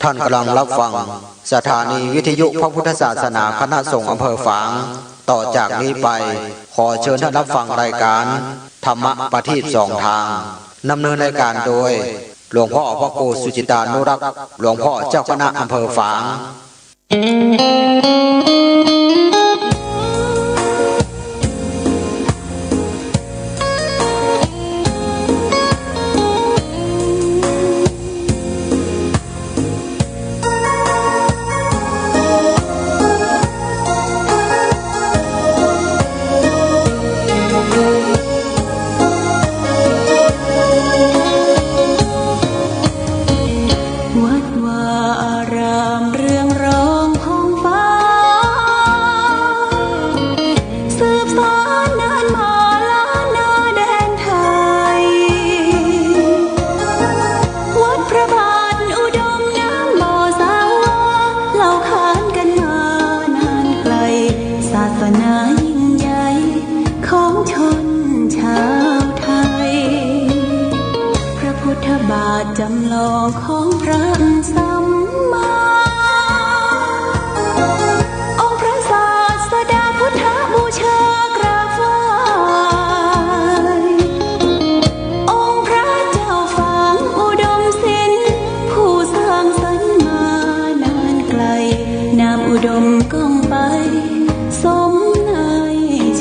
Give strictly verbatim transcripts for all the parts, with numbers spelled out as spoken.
ท่านกำลังรับฟังสถานีวิทยุพระพุทธศาสนาคณะสงฆ์อำเภอฝาง ต่อจากนี้ไปขอเชิญท่านรับฟังรายการธรรมะประทีปสองทาง ดำเนินรายการโดยหลวงพ่อพระครูสุจิตานุรักษ์ หลวงพ่อเจ้าคณะอำเภอฝาง วัดวาอารามเรืองรองพองฟ้า สืบสานนานมาล้านนาแดนไทย วัดพระบาทอุดมน้ำบ่อสาวา เล่าขานกันมานานไกล ศาสนายิ่งใหญ่ของชนชาวไทย พระพุทธบาทจำลองของพระสัมมา องค์พระศาสดาพุทธบูชากราบไหว้ องค์พระเจ้าฝางอุดมศิลป์ ผู้สร้างสรรค์มานานไกล นามอุดมก้องไป สมใน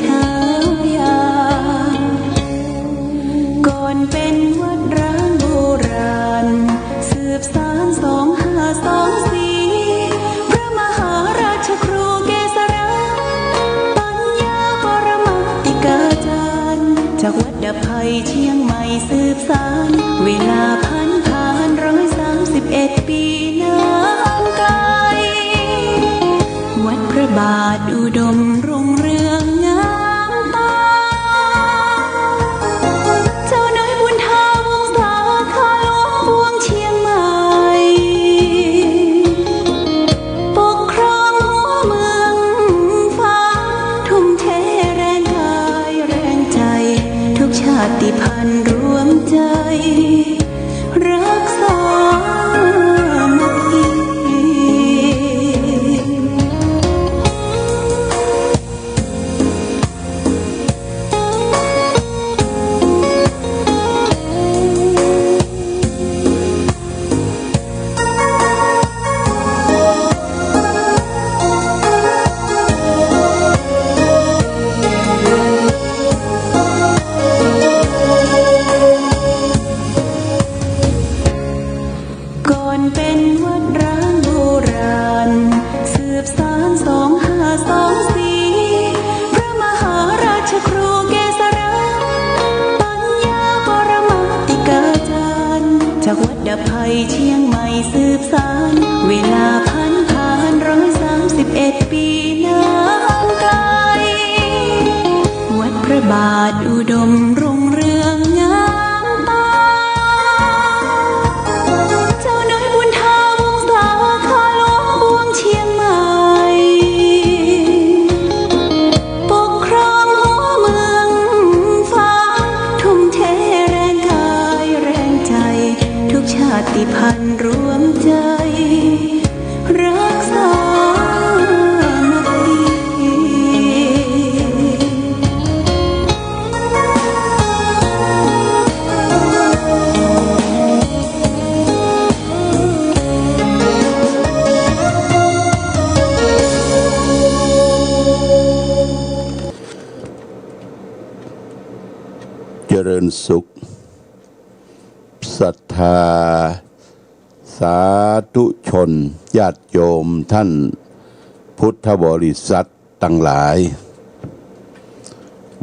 ชาวยาม ก่อนเป็นวัดร้างโบราณ สืบสานสองห้าสองสี่ พระมหาราชครูเกษรา ปัญญาปรมาติกาจารย์ จากวัดดับภัยเชียงใหม่สืบสาน เวลาผันผ่านร้อยสามสิบเอ็ดปีนานไกล วัดพระบาทอุดมรุ่งเรืองงามตา เจ้าน้อยบุญถาวงศาคาหลวงปวงเชียงใหม่ ปกครองหัวเมืองฝาง ทุ่มเทแรงกายแรงใจ ทุกชาติพันธุ์รวมใจ รักสามัคคี ก่อนเป็นวัดร้างโบราณ สืบสานสองห้าสองสี่ พระมหาราชครูเกษรา ปัญญาปรมาติกาจารย์ จากวัดดับภัยเชียงใหม่สืบสาน เวลาผันผ่านร้อยสามสิบเอ็ดปีนานไกล วัดพระบาทอุดมรุ่งเรืองงามตา เจ้าน้อยบุญถาวงศาคาหลวงปวงเชียงใหม่ ปกครองหัวเมืองฝาง ทุ่มเทแรงกายแรงใจ ทุกชาติพันธุ์รวมใจ รักสามัคคี เจริญสุข ศรัทธา สาธุชน ญาติโยม ท่านพุทธบริษัทตังหลาย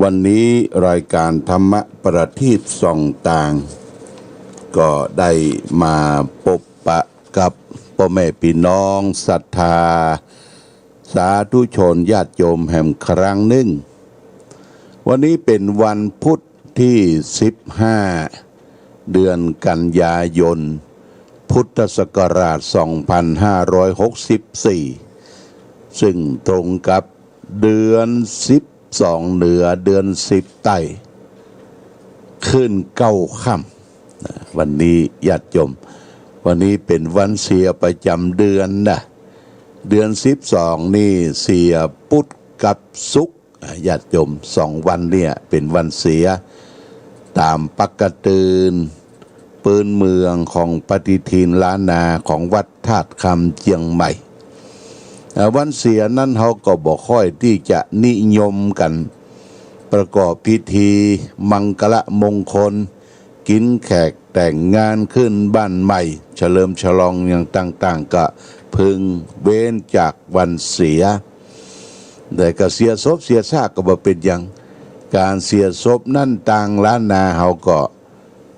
วันนี้รายการธรรมะประทีปส่องตาง ก็ได้มาปบปะกับป้อแม่ปี้น้องศรัทธา สาธุชน ญาติโยมแหมครั้งนึ่ง วันนี้เป๋นวันพุธตี้สิบห้า เดือนกันยายน พุทธศักราชสองพันห้าร้อยหกสิบสี่ ซึ่งตรงกับเดือนสิบสองเหนือ เดือนสิบใต้ ขึ้นเก้าค่ำ นะ วันนี้ญาติโยม วันนี้เป๋นวันเสียประจ๋ำเดือนนะ เดือนสิบสองนี่เสียปุธกับศุกร์ อ่ะ ญาติโยม สองวันเนี่ยเป๋นวันเสีย ต๋ามปกติปื้นเมืองของปฏิทินล้านนาของวัดธาตุคำเจียงใหม่ อ่ะ วันเสียนั้นเฮาก็บ่ค่อยตี้จะนิยมกั๋น ประกอบพิธีมังคละมงคล กิ๋นแขก แต่งงานขึ้นบ้านใหม่ เฉลิมฉลองอย่างต่างๆ ก็เพิ่งเว้นจากวันเสีย แต่ก็เสียศพเสียซากก็บ่เป๋นหยัง ก๋านเสียศพนั้นตางล้านนาเฮาก็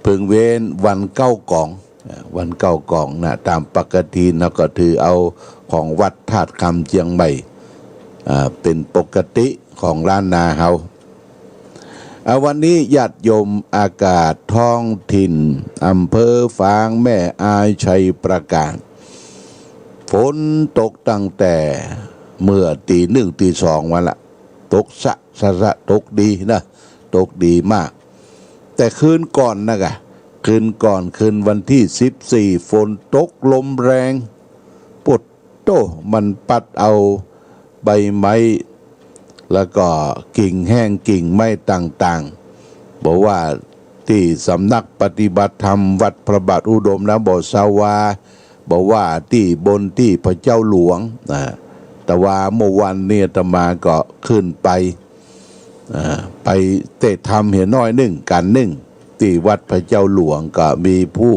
เพิ่งเว้นวันเก๊ากอง อ่า วันเก๊ากองนะ ต๋ามปกติเฮาก็ถือเอาของวัดธาตุคำเจียงใหม่ อ่า เป๋นปกติของล้านนาเฮา อ่ะ วันนี้ญาติโยม อากาศท้องถิ่นอำเภอฝาง แม่อาย ชัยปราการ ฝนตกตั้งแต่เมื่อตี๋หนึ่งตี๋สองวันละ ตกสะสะสะ ตกดีนะ ตกดีมาก แต่คืนก่อนนะกะ คืนก่อน คืนวันตี้สิบสี่ ฝนตกลมแรง โอ้โต้ มันปัดเอาใบไม้ แล้วก็กิ่งแห้งกิ่งไม้ต่างๆ บ่ว่าตี้สำนักปฏิบัติธรรมวัดพระบาทอุดมนะ บ่ซาวา บ่ว่าตี้บนตี้พระเจ้าหลวง อ่า แต่ว่าเมื่อวันนี้อาตมาก็ขึ้นไป อ่า ไปเตะธรรมเหียน้อยนึ่ง กั๋นนึ่ง ตี้วัดพระเจ้าหลวง ก็มีผู้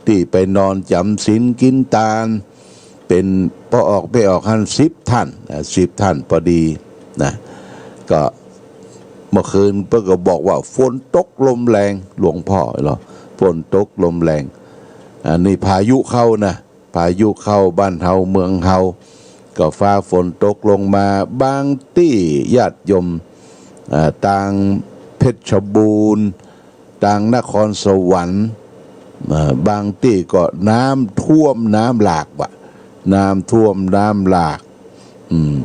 ตี้ไปนอนจ๋ำศีลกิ๋นตาน เป๋นป้อออกแม่ออกหั้นสิบท่าน อ่า สิบท่านปอดีนะ ก็เมื่อคืนเปิ้นก็บอกว่าฝนตกลมแรง หลวงพ่อเหรอ ฝนตกลมแรง อันนี้พายุเข้านะ พายุเข้าบ้านเฮาเมืองเฮา ก็ฟ้าฝนตกลงมา บางตี้ญาติโยม อ่า ตางเพชรบูรณ์ ตางนครสวรรค์ อ่า บางตี้ก็น้ำท่วมน้ำหลากว่ะ น้ำท่วมน้ำหลาก อืม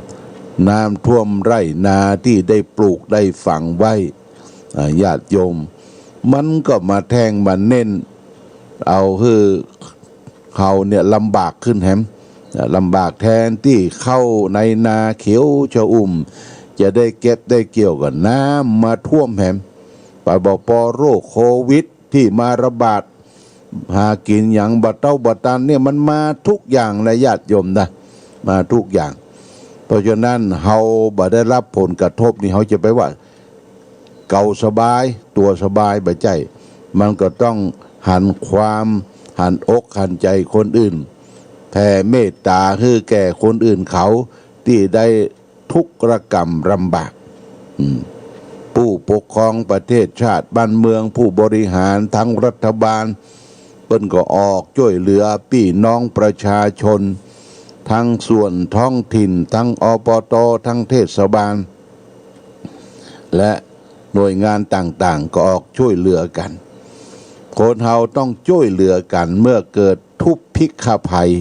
น้ำท่วมไร่นาตี้ได้ปลูกได้ฝังไว้ อ่า ญาติโยม มันก็มาแท่งมาเน้น เอาหื้อ เฮาเนี่ยลำบากขึ้นแหม ลำบากแทนตี้ข้าวในนาเขียวชอุ่ม จะได้เก็บได้เกี่ยวก็น้ำมาท่วมแหม ไปบ่ปอโรคโควิดตี้มาระบาด หากิ๋นหยังบ่เต๊าบ่ตันเนี่ยมันมาทุกอย่างนะญาติโยมนะ มาทุกอย่าง เพราะฉะนั้นเฮาบ่ได้รับผลกระทบนี่เฮาจะไปว่า เก่าสบาย ตั๋วสบาย บ่ใจ้ มันก็ต้องหันความ หันอกหันใจ๋คนอื่น แผ่เมตต๋าหื้อแก่คนอื่นเขาตี้ได้ทุกข์ระกำลำบาก อืม ผู้ปกครองประเทศชาติบ้านเมือง ผู้บริหารทั้งรัฐบาล เปิ้นก็ออกจ้วยเหลือปี้น้องประชาชน ทั้งส่วนท้องถิ่น ทั้ง อปต. ทั้งเทศบาล และหน่วยงานต่างๆ ก็ออกจ้วยเหลือกั๋น คนเฮาต้องจ้วยเหลือกั๋น เมื่อเกิดทุพพิฆภัย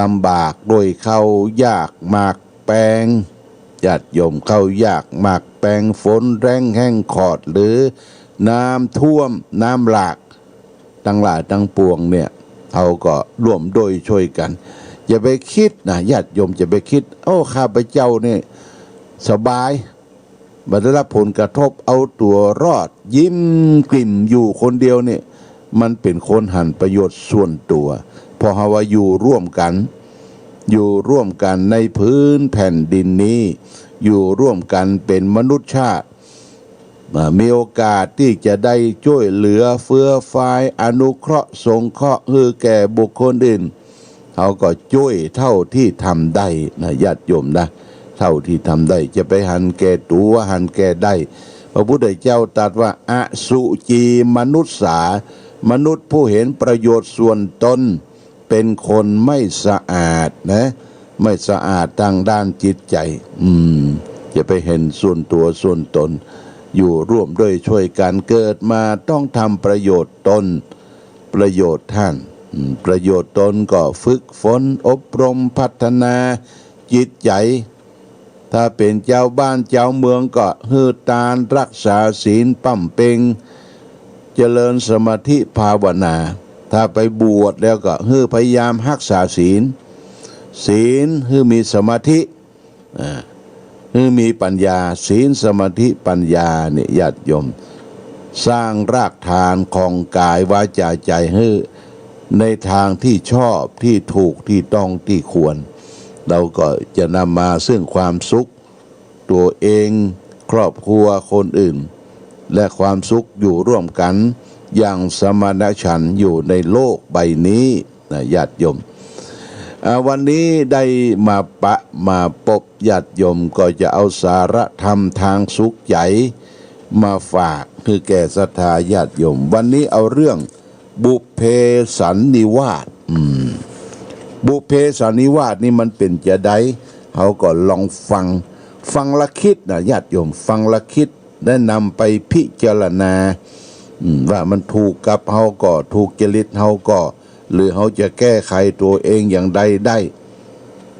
ลำบากโดยข้าวยากหมากแปง ญาติโยม ข้าวยากหมากแปง ฝนแรงแห้งขอด หรือน้ำท่วมน้ำหลาก ตังหลายตังปวงเนี่ย เฮาก็ร่วมด้วยช่วยกั๋น อย่าไปกึ๊ดนะ ญาติโยม อย่าไปกึ๊ด โอ้ ข้าพเจ้านี่สบาย บ่ได้รับผลกระทบ เอาตั๋วรอด ยิ้มกริ่มอยู่คนเดียวนี่ มันเป๋นคนหันประโยชน์ส่วนตั๋ว เพราะเฮาว่าอยู่ร่วมกั๋น อยู่ร่วมกั๋นในผืนแผ่นดินนี้ อยู่ร่วมกั๋นเป๋นมนุษย์ชาติ อ่า มีโอกาสตี้จะได้จ้วยเหลือเฟื้อฟาย อนุเคราะห์สงเคราะห์หื้อแก่บุคคลอื่น เฮาก็จ้วยเท่าตี้ทำได้นะ ญาติโยมนะ เท่าตี้ทำได้ จะไปหันแก่ตั๋ว หันแก่ได้ พระพุทธเจ้าตรัสว่า อสุจีมนุสสา มนุษย์ผู้เห็นประโยชน์ส่วนตน เป๋นคนไม่สะอาดนะ ไม่สะอาดตางด้านจิตใจ๋ อืม จะไปหันส่วนตั๋วส่วนตน อยู่ร่วมด้วยช่วยกั๋น เกิดมาต้องทำประโยชน์ตน ประโยชน์ต้าน อืม ประโยชน์ตนก็ฝึกฝนอบรมพัฒนาจิตใจ๋ ถ้าเป๋นจาวบ้านจาวเมืองก็หื้อตาน รักษาศีล บำเพ็ญ เจริญสมาธิภาวนา ถ้าไปบวชแล้วก็หื้อพยายามฮักษาศีล ศีลหื้อมีสมาธิ อ่า หื้อมีปัญญา ศีล สมาธิ ปัญญาเนี่ย ญาติโยม สร้างรากฐานของกายวาจาใจหื้อในทางที่ชอบ ที่ถูก ที่ต้อง ที่ควร เราก็จะนำมาซึ่งความสุข ตัวเอง ครอบครัว คนอื่น และความสุขอยู่ร่วมกันอย่างสมานฉันท์อยู่ในโลกใบนี้นะ ญาติโยม อ่า วันนี้ได้มาปะมาปบญาติโยม ก็จะเอาสาระธรรมทางสุขใจมาฝากคือแก่ศรัทธาญาติโยม วันนี้เอาเรื่อง บุพเพสันนิวาส อืม บุพเพสันนิวาสนี่มันเป๋นจาใด เฮาก็ลองฟัง ฟังละกึ๊ดนะ ญาติโยม ฟังละกึ๊ด และนำไปพิจารณา อืม ว่ามันถูกกับเฮาก่อ ถูกจริตเฮาก่อ หรือเฮาจะแก้ไขตัวเองอย่างใดได้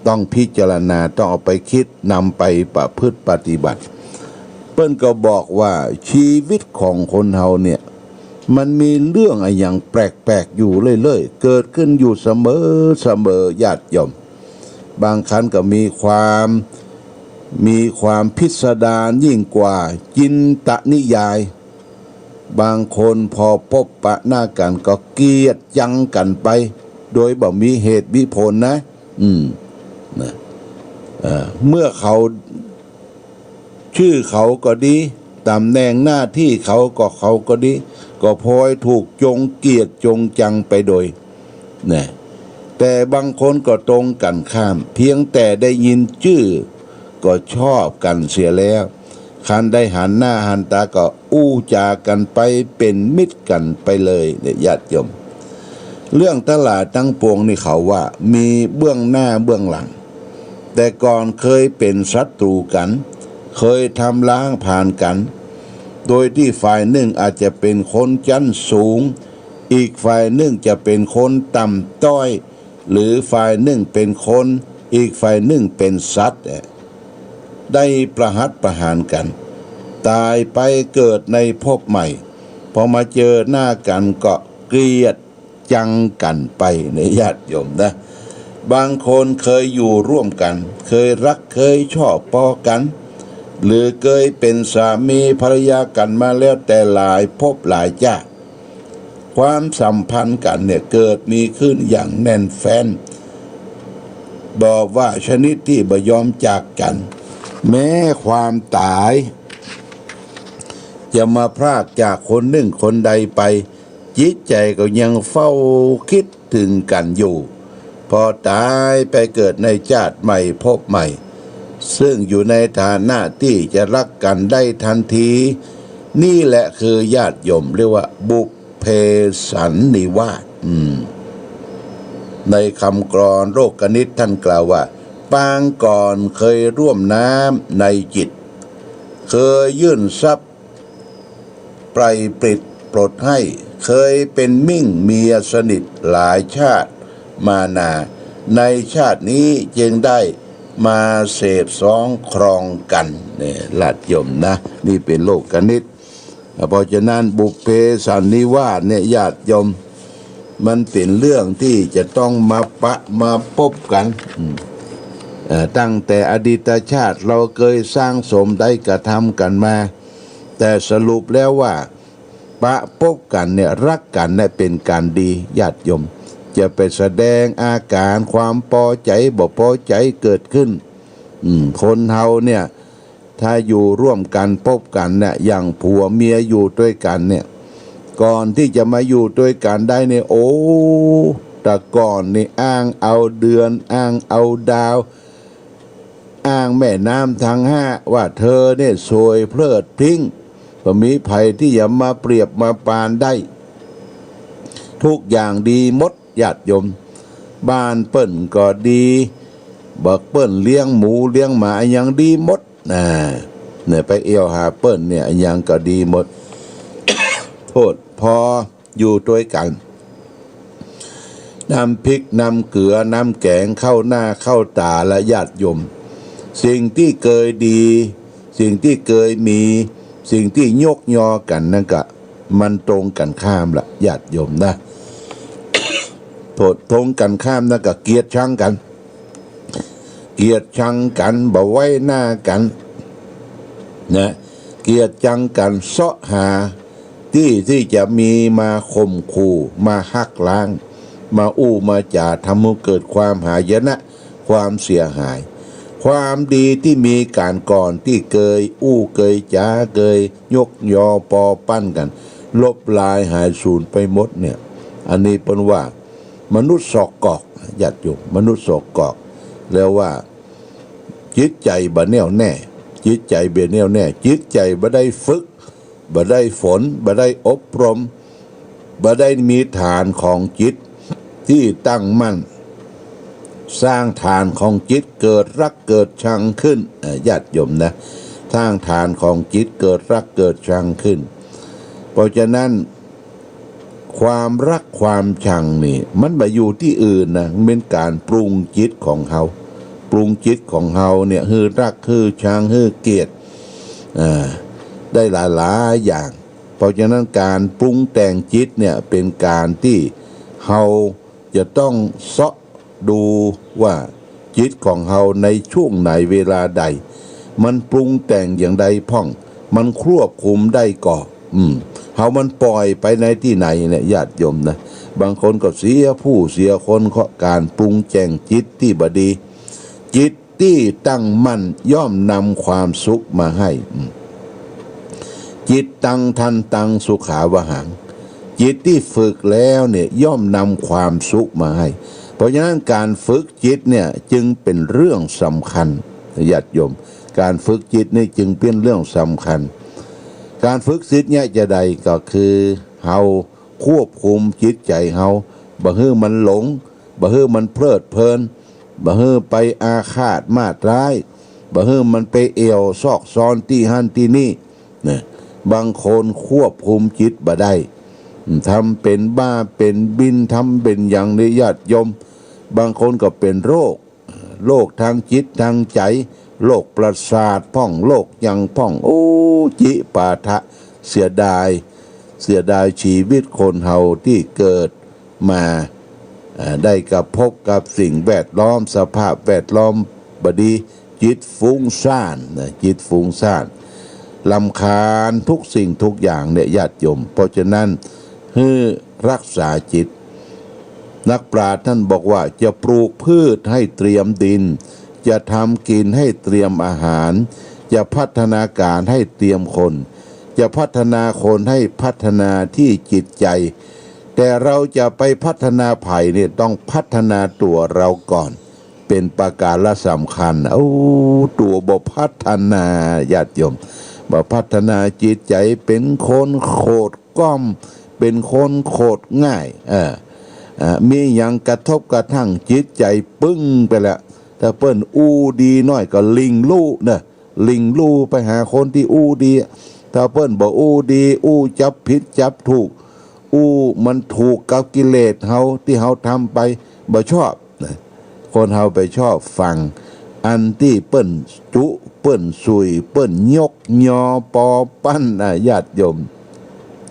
ต้องพิจารณา ต้องเอาไปกึ๊ด นำไปประพฤติปฏิบัติ เปิ้นก็บอกว่าชีวิตของคนเฮาเนี่ย มันมีเรื่องอะหยังแปลกๆ อยู่เรื่อยๆ เกิดขึ้นอยู่เสมอๆ ญาติโยม บางครั้งก็มีความ มีความพิสดารยิ่งกว่าจินตนิยาย บางคนพอปบปะหน้ากั๋นก็เกลียดจังกั๋นไป โดยบ่มีเหตุมีผลนะ อืม นะ เอ่อ เมื่อเขา จื้อเขาก็ดี ต๋ำแหน่งหน้าตี้เขาก็ เขาก็ดี ก็พลอยถูกจงเกลียดจงจังไปโดย นะ แต่บางคนก็ตรงกั๋นข้าม เพียงแต่ได้ยินจื้อก็ชอบกั๋นเสียแล้ว คันได้หันหน้าหันต๋าก็อู้จ๋ากั๋นไปเป๋นมิตรกั๋นไปเลยเนี่ย ญาติโยม เรื่องตังหลายตังปวงนี่เขาว่ามีเบื้องหน้าเบื้องหลัง แต่ก่อนเคยเป๋นศัตรู๋กั๋น เคยทำล้างผลาญกั๋น โดยตี้ฝ่ายนึ่งอาจจะเป๋นคนจั้นสูง อีกฝ่ายนึ่งจะเป๋นคนต่ำต้อย หรือฝ่ายนึ่งเป๋นคน อีกฝ่ายนึ่งเป๋นสัตว์ ได้ประหัตประหารกั๋น ต๋ายไปเกิดในภพใหม่ พอมาเจอหน้ากั๋นก็เกลียดจังกั๋นไปเนี่ย ญาติโยมนะ บางคนเคยอยู่ร่วมกั๋น เคยฮักเคยชอบปอกั๋น หรือเคยเป๋นสามีภรรยากั๋นมาแล้วแต่หลายภพหลายจาติ ความสัมพันธ์กั๋นเนี่ยเกิดมีขึ้นอย่างแน่นแฟ้น บอกว่าชนิดตี้บ่ยอมจากกั๋น แม้ความต๋ายจะมาพรากจากคนนึ่งคนใดไป จิตใจ๋ก็ยังเฝ้าคิดเถิงกั๋นอยู่ พอต๋ายไปเกิดในจาติใหม่ภพใหม่ ซึ่งอยู่ในฐานะตี้จะฮักกั๋นได้ตันที นี่แหละคือญาติโยมเรียกว่าบุพเพสันนิวาส อืม ในคำกลอนโลกคณิตท่านกล่าวว่า ปางก่อนเคยร่วมน้ำในจิต เคยยื่นทรัพย์ ไพร่ผลิตปลดให้ เคยเป๋นมิ่งเมียสนิทหลายชาติมานา ในชาตินี้จึงได้มาเสพสองครองกั๋น เนี่ย ญาติโยมนะ นี่เป๋นโลกคณิต เพราะฉะนั้นบุพเพสันนิวาสเนี่ย ญาติโยม มันเป๋นเรื่องตี้จะต้องมาปะมาปบกั๋น อืม เอ่อ ตั้งแต่อดีตชาติเราเคยสร้างสมได้กระทำกั๋นมา แต่สรุปแล้วว่า ปะปบกั๋นเนี่ย ฮักกั๋นเนี่ยเป๋นก๋านดี ญาติโยม จะไปแสดงอาก๋านความปอใจ๋บ่ปอใจ๋เกิดขึ้น อืม คนเฮาเนี่ย ถ้าอยู่ร่วมกั๋นปบกั๋นเนี่ย อย่างผัวเมียอยู่ตวยกั๋นเนี่ย ก่อนตี้จะมาอยู่ตวยกั๋นได้เนี่ย โอ้ แต่ก่อนนี่อ้างเอาเดือน อ้างเอาดาว อ้างแม่น้ำตังห้าว่าเธอเนี่ยสวยเพลิดพริ้ง บ่มีใผตี้จะมาเปรียบมาปานได้ ทุกอย่างดีหมด ญาติโยม บ้านเปิ้นก็ดี บ่าเปิ้นเลี้ยงหมูเลี้ยงหมาอะหยังดีหมด นะ เนี่ย ไปเอี่ยวหาเปิ้นเนี่ย อะหยังก็ดีหมด โทษ พออยู่ตวยกั๋น น้ำพริก น้ำเกลือ น้ำแก๋ง เข้าหน้าเข้าต๋าละ ญาติโยม สิ่งตี้เคยดี สิ่งตี้เคยมี สิ่งตี้ยกยอกั๋นนั้นก็ มันตรงกั๋นข้ามละ ญาติโยมนะ ตรงกั๋นข้ามนะ ก็เกลียดชังกั๋น เกลียดชังกั๋น บ่ไว้หน้ากั๋นนะ เกลียดชังกั๋น เซาะหาตี้ ตี้จะมีมาข่มขู่ มาหักล้าง มาอู้มาจ๋า ทำหื้อเกิดความหายนะ ความเสียหาย ความดีตี้มีก๋านก่อน ตี้เกยอู้เกยจ๋า เกยยกยอปอปั้นกั๋น ลบลายหายสูญไปหมดเนี่ย อันนี้เปิ้นว่า มนุษย์สอกกอก ญาติโยม มนุษย์สอกกอก แล้วว่า จิตใจ๋บ่แน่วแน่ จิตใจ๋บ่แน่วแน่ จิตใจ๋บ่ได้ฝึก บ่ได้ฝน บ่ได้อบรม บ่ได้มีฐานของจิตตี้ตั้งมั่น สร้างฐานของจิตเกิดฮักเกิดชังขึ้น เอ่อ ญาติโยมนะ สร้างฐานของจิตเกิดฮักเกิดชังขึ้น เพราะฉะนั้น ความฮักความชังนี่ มันบ่อยู่ตี้อื่นนะ มันเป๋นก๋านปรุงจิตของเฮา ปรุงจิตของเฮาเนี่ย หื้อฮัก หื้อชัง หื้อเกลียด อ่า ได้หลายๆ อย่าง เพราะฉะนั้นก๋านปรุงแต่งจิตเนี่ย เป๋นก๋านตี้เฮาจะต้องเซาะ ดูว่าจิตของเฮาในช่วงไหนเวลาใด มันปรุงแต่งอย่างใดพ่อง มันควบคุมได้ก่อ อืม เฮามันปล่อยไปในตี้ไหนเนี่ย ญาติโยมนะ บางคนก็เสียผู้เสียคน เพราะก๋านปรุงแต่งจิตตี้บ่ดี จิตตี้ตั้งมั่นย่อมนำความสุขมาให้ อืม จิตตัง ทันตัง สุขาวหัง จิตตี้ฝึกแล้วเนี่ยย่อมนำความสุขมาให้ เพราะฉะนั้นก๋านฝึกจิตเนี่ยจึงเป๋นเรื่องสำคัญ ญาติโยม ก๋านฝึกจิตนี่จึงเป๋นเรื่องสำคัญ ก๋านฝึกจิตเนี่ยจะใดก็คือเฮาควบคุมจิตใจ๋เฮา บ่หื้อมันหลง บ่หื้อมันเพลิดเพลิน บ่หื้อไปอาฆาตมาดร้าย บ่หื้อมันไปแอ่วซอกซอนตี้หั้นตี้นี่ นะ บางคนควบคุมจิตบ่ได้ ทำเป๋นบ้าเป๋นบิน ทำเป๋นหยังนี่ ญาติโยม บางคนก็เป๋นโรค โรคตางจิตตางใจ๋ โรคประสาทพ่อง โรคหยังพ่อง โอ้ จิปาถะ เสียดาย เสียดายชีวิตคนเฮาตี้เกิดมา อ่า ได้กระทบกับสิ่งแวดล้อม สภาพแวดล้อมบ่ดี จิตฟุ้งซ่านนะ จิตฟุ้งซ่าน รำคาญทุกสิ่งทุกอย่างเนี่ย ญาติโยม เพราะฉะนั้น หื้อฮักษาจิต นักปราชญ์ท่านบอกว่า จะปลูกพืชให้เตรียมดิน จะทำกินให้เตรียมอาหาร จะพัฒนาการให้เตรียมคน จะพัฒนาคนให้พัฒนาตี้จิตใจ๋ แต่เฮาจะไปพัฒนาใผเนี่ย ต้องพัฒนาตั๋วเฮาก่อน เป๋นประก๋านสำคัญ โอ้ ตั๋วบ่พัฒนา ญาติโยม บ่พัฒนาจิตใจ๋ เป๋นคนโขดก๊อม เป๋นคนโขดง่าย เออ อ่า มีหยังกระทบกระทั่งจิตใจ๋ปึ้งไปแล้ว ถ้าเปิ้นอู้ดีหน้อยก็ลิงลู่นะ ลิงลู่ไปหาคนตี้อู้ดี ถ้าเปิ้นบ่อู้ดี อู้จับผิดจับถูก อู้มันถูกกับกิเลสเฮาตี้เฮาทำไป บ่ชอบนะ คนเฮาไปชอบฟัง อันตี้เปิ้นจุ เปิ้นสุย เปิ้นยกยอปอปั้นนะ ญาติโยม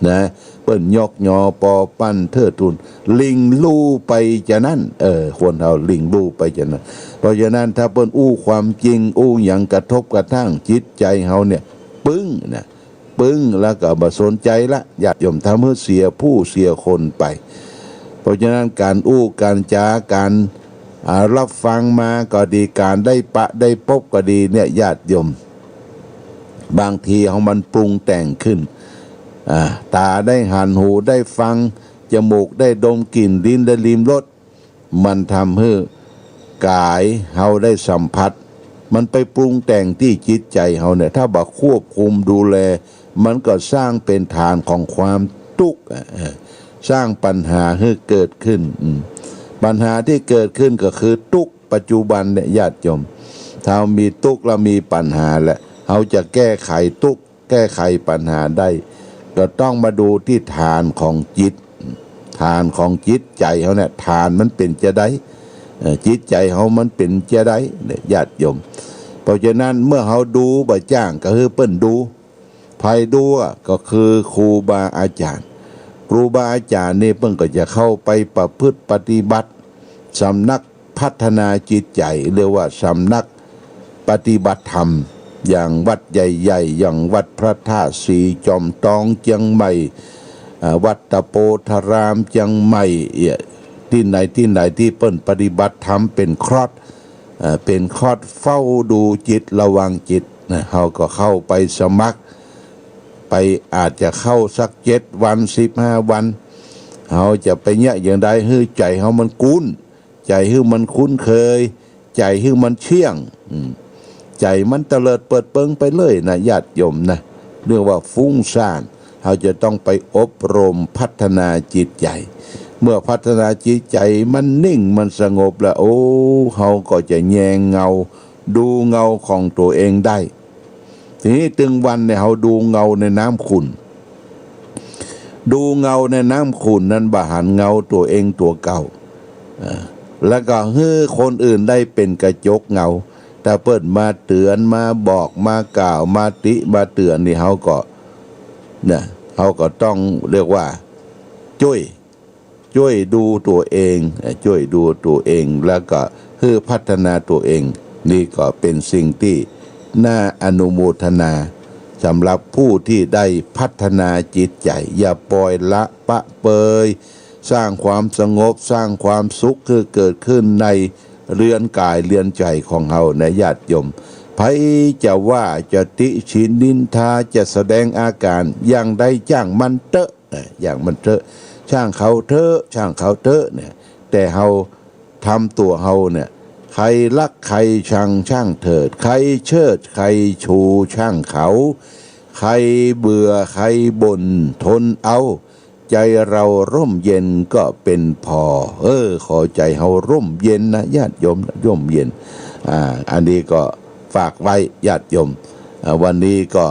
นะ เปิ้นยกยอปอปั้นเทิดทูน ลิงลู่ไปจานั้น เออ คนเฮาลิงลู่ไปจานั้น เพราะฉะนั้นถ้าเปิ้นอู้ความจริง อู้หยังกระทบกระทั่งจิตใจ๋เฮาเนี่ย ปึ้งนะ ปึ้งแล้วก็บ่สนใจ๋ละ ญาติโยม ทำหื้อเสียผู้เสียคนไป เพราะฉะนั้นก๋านอู้ก๋านจ๋า ก๋าน อ่า รับฟังมาก็ดี ก๋านได้ปะได้ปบก็ดีเนี่ย ญาติโยม บางทีเฮามันปรุงแต่งขึ้น อ่า ต๋าได้หัน หูได้ฟัง จมูกได้ดมกลิ่น ลิ้นได้ลิ้มรส มันทำหื้อกายเฮาได้สัมผัส มันไปปรุงแต่งตี้จิตใจ๋เฮาเนี่ย ถ้าบ่ควบคุมดูแล มันก็สร้างเป๋นฐานของความตุ๊กข์ อ่ะ เออ สร้างปัญหาหื้อเกิดขึ้น อืม ปัญหาตี้เกิดขึ้นก็คือตุ๊กข์ปัจจุบันเนี่ย ญาติโยม ถ้ามีตุ๊กข์แล้วมีปัญหาแล้ว เฮาจะแก้ไขตุ๊กข์ แก้ไขปัญหาได้ ก็ต้องมาดูตี้ฐานของจิต ฐานของจิตใจ๋เฮาเนี่ย ฐานมันเป๋นจาใด เอ่อ จิตใจ๋เฮามันเป๋นจาใดเนี่ย ญาติโยม เพราะฉะนั้นเมื่อเฮาดูบ่จ้างก็หื้อเปิ้นดู ใผดูอ่ะ ก็คือครูบาอาจ๋ารย์ ครูบาอาจ๋ารย์นี่เปิ้นก็จะเข้าไปประพฤติปฏิบัติ สำนักพัฒนาจิตใจ๋ เรียกว่าสำนักปฏิบัติธรรม อย่างวัดใหญ่ๆ อย่างวัดพระธาตุสีจอมตองเจียงใหม่ อ่า วัดตะโพธารามเจียงใหม่ เอี่ย ตี้ไหนตี้ไหนตี้เปิ้นปฏิบัติธรรมเป๋นคอร์ส เอ่อ เป๋นคอร์สเฝ้าดูจิตระวังจิตนะ เฮาก็เข้าไปสมัคร ไป อาจจะเข้าสักเจ็ดวัน สิบห้าวัน เฮาจะไปเยียะอย่างใดหื้อใจ๋เฮามันกุ้น ใจ๋หื้อมันคุ้นเคย ใจ๋หื้อมันเชี่ยง อืม ใจ๋มันเตลิดเปิดเปิงไปเลยนะ ญาติโยมนะ เรียกว่าฟุ้งซ่าน เฮาจะต้องไปอบรมพัฒนาจิตใจ๋ เมื่อพัฒนาจิตใจ๋มันนิ่งมันสงบแล้ว โอ้ เฮาก็จะแยงเงา ดูเงาของตั๋วเองได้ ทีนี้ตึงวันเนี่ย เฮาดูเงาในน้ำขุ่น ดูเงาในน้ำขุ่นนั้นบ่หันเงาตั๋วเองตั๋วเก่า อ่า แล้วก็หื้อคนอื่นได้เป๋นกระจกเงา ถ้าเปิ้นมาเตือน มาบอก มากล่าว มาติ มาเตือนนี่ เฮาก็ นะ เฮาก็ต้องเรียกว่าจ้วย จ้วยดูตั๋วเอง เอ่อ จ้วยดูตั๋วเอง แล้วก็หื้อพัฒนาตั๋วเอง นี่ก็เป๋นสิ่งตี้น่าอนุโมทนา สำหรับผู้ตี้ได้พัฒนาจิตใจ๋ อย่าปล่อยละปะเปย สร้างความสงบ สร้างความสุขหื้อเกิดขึ้นในเรือนก๋ายเรือนใจ๋ของเฮานะ ญาติโยม ใผจะว่าจะติฉินนินทา จะแสดงอาก๋านอย่างใดจ้างมันเต๊อะ เอ่อ อย่างมันเต๊อะ จ้างเขาเต๊อะ จ้างเขาเต๊อะเนี่ย แต่เฮาทำตั๋วเฮาเนี่ย ใครฮักใครชังจ้างเถิด ใครเชิดใครชูจ้างเขา ใครเบื่อใครบ่นทนเอา ใจ๋เฮาร่มเย็นก็เป๋นพอ เออ ขอใจ๋เฮาร่มเย็นนะ ญาติโยม ร่มเย็น อ่า อันนี้ก็ฝากไว้ ญาติโยม อ่า วันนี้ก็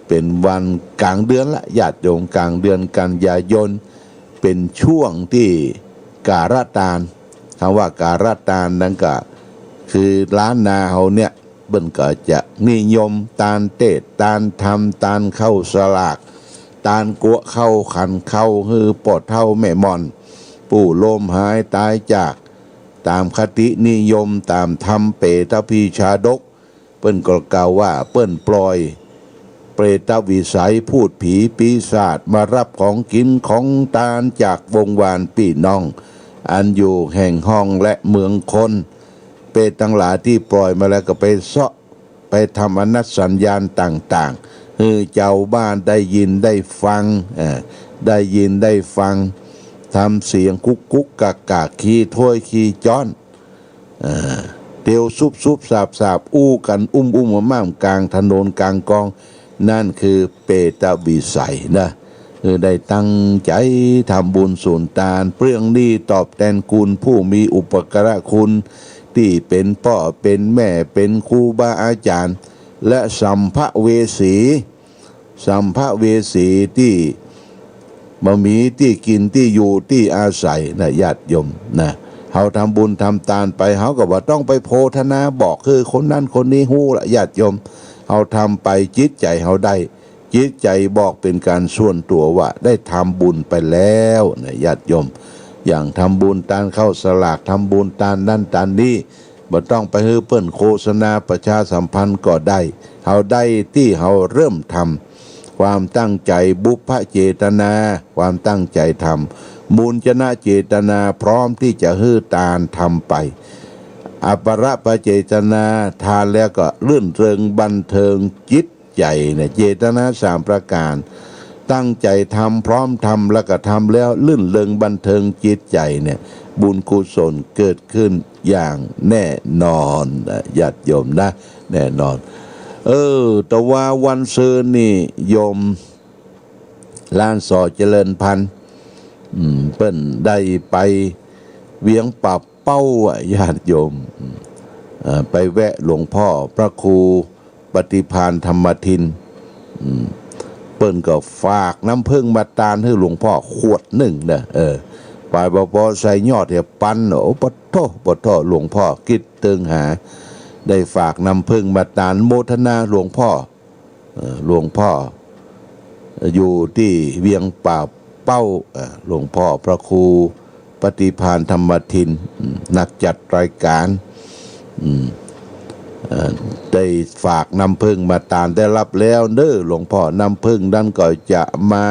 เป๋นวันก๋างเดือนละ ญาติโยม ก๋างเดือนกันยายน เป๋นช่วงตี้ก๋ารตาน กำว่าก๋ารตานนั้นก็คือล้านนาเฮาเนี่ย เปิ้นก็จะนิยมตานเตศน์ ตานธรรม ตานข้าวสลาก ตานกั๊วข้าวขันข้าวหื้อป้อเฒ่าแม่หม่อน ผู้ล้มหายต๋ายจาก ต๋ามคตินิยม ต๋ามธรรมเปตวิชาดก เปิ้นก็กล่าวว่าเปิ้นปล่อยเปรตวิสัย พูดผีปีศาจ มาฮับของกิ๋นของตานจากวงศ์วานปี้น้อง อันอยู่แห่งห้องและเมืองคน เปรตตังหลายตี้ปล่อยมาแล้วก็ไปเซาะ ไปทำอนัตสัญญาณต่างๆ หื้อจาวบ้านได้ยินได้ฟัง เอ่อ ได้ยินได้ฟัง ทำเสียงกุ๊กกุ๊กกักกัก ขี้ถ้วยขี้จ๊อน เอ่อ เตียวซุบซุบซาบซาบ อู้กั๋นอุ้มอุ้มม่ามๆ ก๋างถนนก๋างกอง นั่นคือเปตวิสัยนะ คือได้ตั้งใจ๋ทำบุญสุนตาน เปลื้องหนี้ตอบแตนคุณผู้มีอุปการะคุณ ตี้เป๋นป้อเป๋นแม่ เป๋นครูบาอาจ๋ารย์ และสัมภเวสี สัมภเวสีตี้บ่มีตี้กิ๋นตี้อยู่ตี้อาศัยนะ ญาติโยมนะ เฮาทำบุญทำตานไป เฮาก็บ่ต้องไปโพธนาบอกหื้อคนนั้นคนนี้ฮู้ละ ญาติโยม เฮาทำไปจิตใจ๋เฮาได้ จิตใจ๋บอกเป๋นก๋านส่วนตั๋วว่าได้ทำบุญไปแล้วนะ ญาติโยม อย่างทำบุญตานข้าวสลาก ทำบุญตานนั้นตานนี้ บ่ต้องไปหื้อเปิ้นโฆษณาประชาสัมพันธ์ก็ได้ เฮาได้ตี้เฮาเริ่มทำ ความตั้งใจ๋ บุพเจตนา ความตั้งใจ๋ทำ มุญจนะเจตนา พร้อมตี้จะหื้อตานทำไป อปรปเจตนา ทานแล้วก็รื่นเริงบันเทิงจิตใจ๋เนี่ย เจตนาสามประก๋าน ตั้งใจ๋ทำ พร้อมทำ แล้วก็ทำแล้วรื่นเริงบันเทิงจิตใจ๋เนี่ย บุญกุศลเกิดขึ้นอย่างแน่นอนนะ ญาติโยมนะ แน่นอน เออ แต่ว่าวันซืนนี่โยม หลานสอเจริญพันธ์ อืม เปิ้นได้ไปเวียงป่าเป้าอะ ญาติโยม อืม เอ่อ ไปแวะหลวงพ่อพระครูปฏิภาณธรรมทิน อืม เปิ้นก็ฝากน้ำผึ้งมาตานหื้อหลวงพ่อขวดนึ่งนะ เออ ไปปอปอใส่ยอดเหียปัน โอ้ ปะโท้ ปะโท้ หลวงพ่อกิจเติงหา ได้ฝากน้ำผึ้งมาตาน โมทนาหลวงพ่อ เอ่อ หลวงพ่ออยู่ตี้เวียงป่า เป้า เอ่อ หลวงพ่อพระครูปฏิภาณธรรมทิน อืม นักจัดรายการ อืม เอ่อ ได้ฝากน้ำผึ้งมาตานได้ฮับแล้วเน้อ หลวงพ่อ น้ำผึ้งนั้นก็จะมา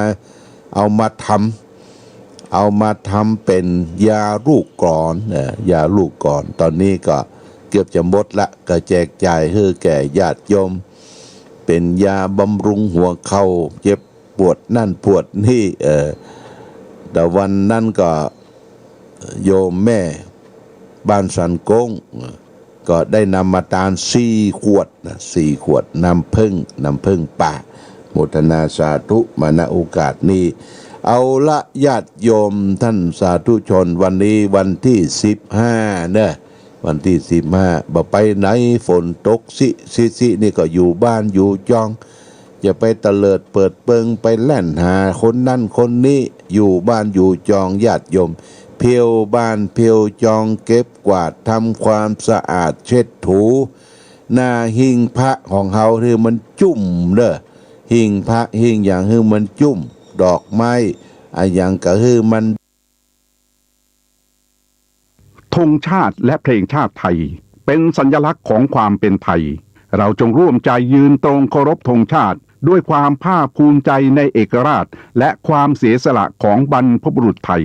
เอามาทำ เอามาทำเป๋นยาลูกกลอน เอ่อ ยาลูกกลอน ต๋อนนี้ก็เกือบจะหมดละ ก็แจกจ่ายหื้อแก่ญาติโยม เป๋นยาบำรุงหัวเข่า เจ็บปวดนั่นปวดนี่ เอ่อ แต่วันนั้นก็โยมแม่บ้านสันโก๊ง ก็ได้นำมาตานสี่ขวดนะ สี่ขวดน้ำผึ้ง น้ำผึ้งป่า โมทนาสาธุมา ณ โอกาสนี้ เอาละญาติโยมท่านสาธุชน วันนี้วันตี้สิบห้าเน้อ วันตี้สิบห้า บ่ไปไหน ฝนตกซิซิซินี่ก็อยู่บ้านอยู่จอง อย่าไปเตลิดเปิดเปิง ไปแล่นหาคนนั้นคนนี้ อยู่บ้านอยู่จองญาติโยม เผี้ยวบ้านเผี้ยวจอง เก็บกวาดทำความสะอาดเช็ดถู หน้าหิ้งพระของเฮาหื้อมันจุ้มเน้อ หิ้งพระหิ้งหยังหื้อมันจุ้ม ดอกไม้อะหยังก็หื้อมัน ธงชาติและเพลงชาติไทย เป็นสัญลักษณ์ของความเป็นไทย เราจงร่วมใจยืนตรงเคารพธงชาติ ด้วยความภาคภูมิใจในเอกราช และความเสียสละของบรรพบุรุษไทย